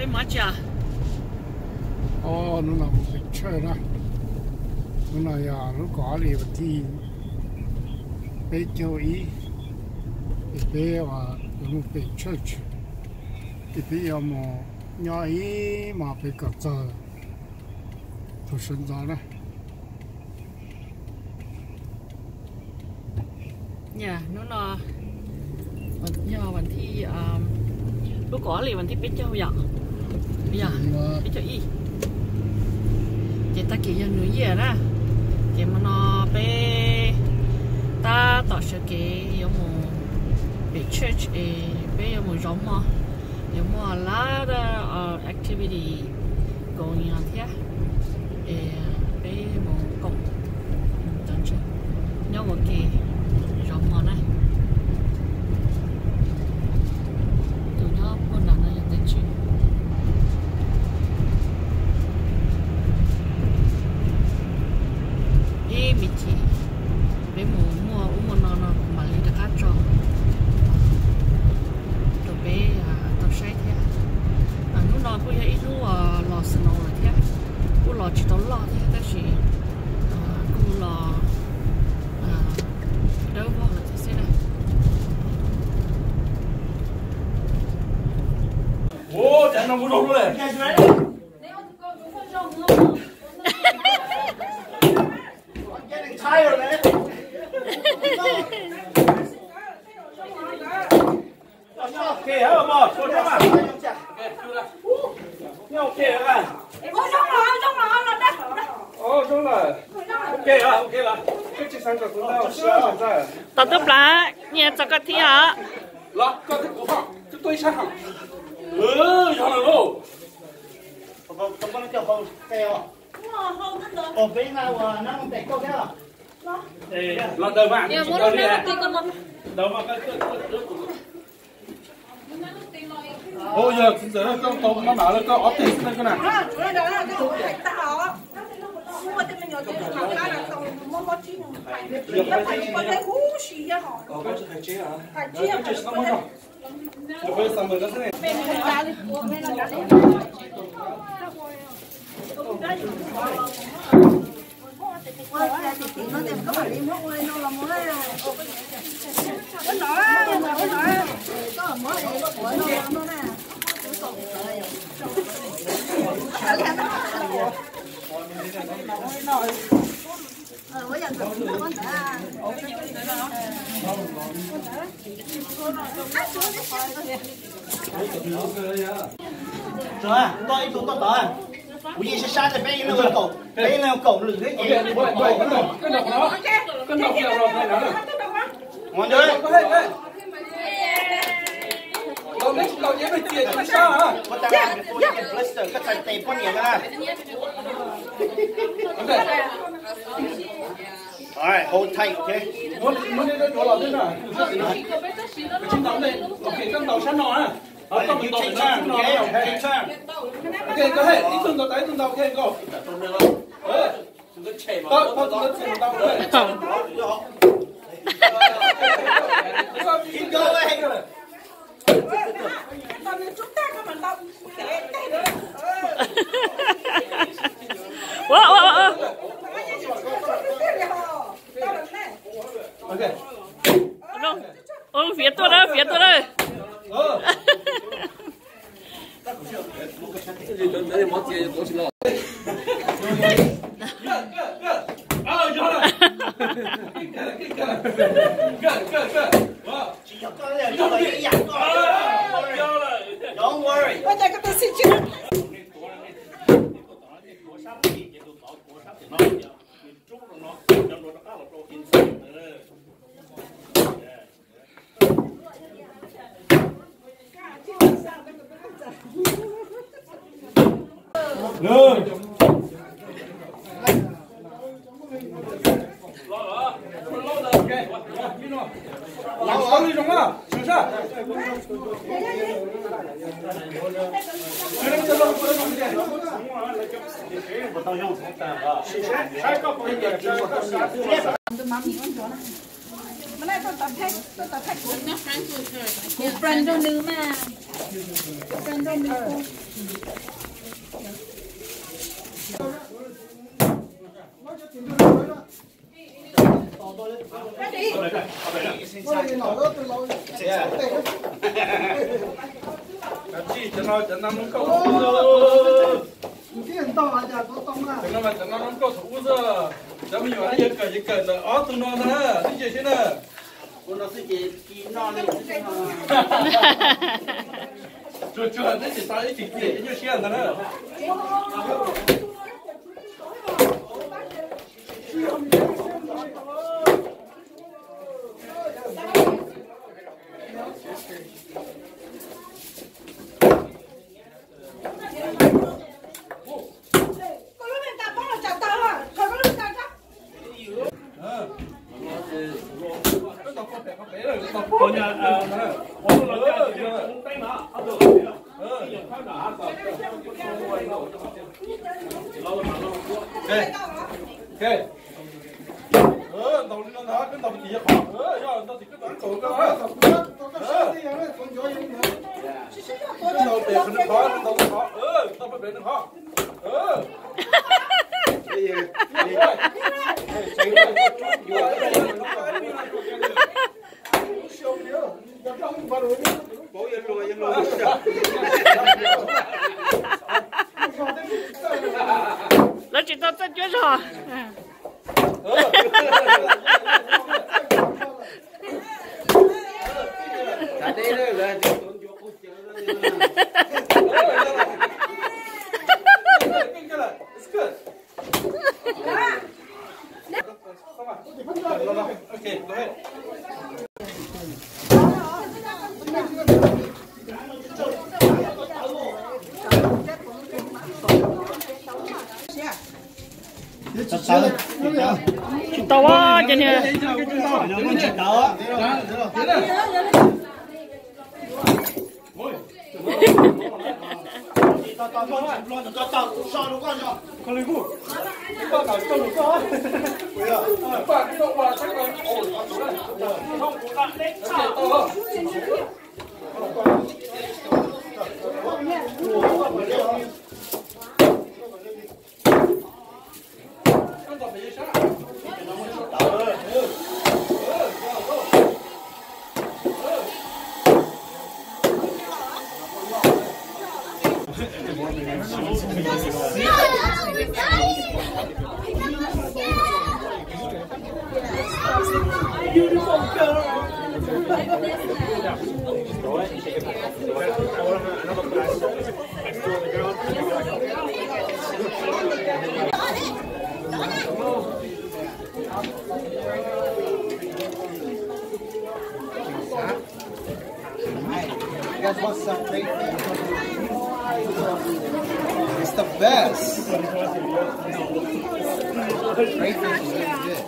Peb mus tsi? Hnub no mus pem church na. Hnub no yog lub kaum ob hlis vas thib peb caug ib, ces peb yuav mus pem church, ces peb yuav mus nyob ib hmos pem kom txog thaum sawv ntxov na. Hnub no yog vas thib, lub kaum ob hlis vas thib peb caug yom, yog peb caug ib. Ces tag kis yog New Year na, ces hmo no peb tab tom sawv kev yuav mus pem church es peb yuav mus zov hmo, yuav muaj lab activity koom li no thiab. Es peb mus koom, nyob ua ke zov hmo na. Tus nyob puag nram no yog tus tswv. Ib me chim peb mus muaj ub muaj no no kuv mam li rov qab tso rau peb tau saib thiab. Hnub no kuj yog ib hnub los snow lawm thiab, kuj los tsis tau loj thiab tab sis kuj los dawb vog lawm thiab xwb na. Tos tub plaub nyias txog koj thiab os. Yog txiv ntxawm koj tau maj mam lawm koj ob teg xwb na koj na. Tuaj ib tug tuaj tod, kuv yeej sab sab tias peb ib leeg kaum, peb ib leeg kaum lwm thiab ces. Koj txhais tes poj niam na. All right, hold tight, okay? Koj ntaus sab no na. Koj mus ntaus sab no, okay? Okay, go ahead. Ib tug ntaus tas ib tug ntaus, okay, go. Koj, koj tus ntawd txiv ntaus, okay. Keep going. Ua, ua, ua, ua. Ua, fiav tuaj na, fiav tuaj na. Don't worry. Kuv friend rau nws mas. Cov no mas cov no zoo nkauj thaum ub xwb. Cov me nyuam no yog kawm, yog kawm ntawm ob tug no ntag na, ib ce siab na. Tsuag tsuag twb tsis tau ib chim kiag nyuaj siab ntag na. Ntaus li no ntag, koj ntaus tim qhov, yog ntaus tim koj ntaus koj. Ntaus pem qhov, ntaus qhov, ntaus pem qhov. Lawv tsis tau txawj cuab zog. Tsis tau a, ces niag. You guys want some crayfish? It's the best. Crayfish is really good.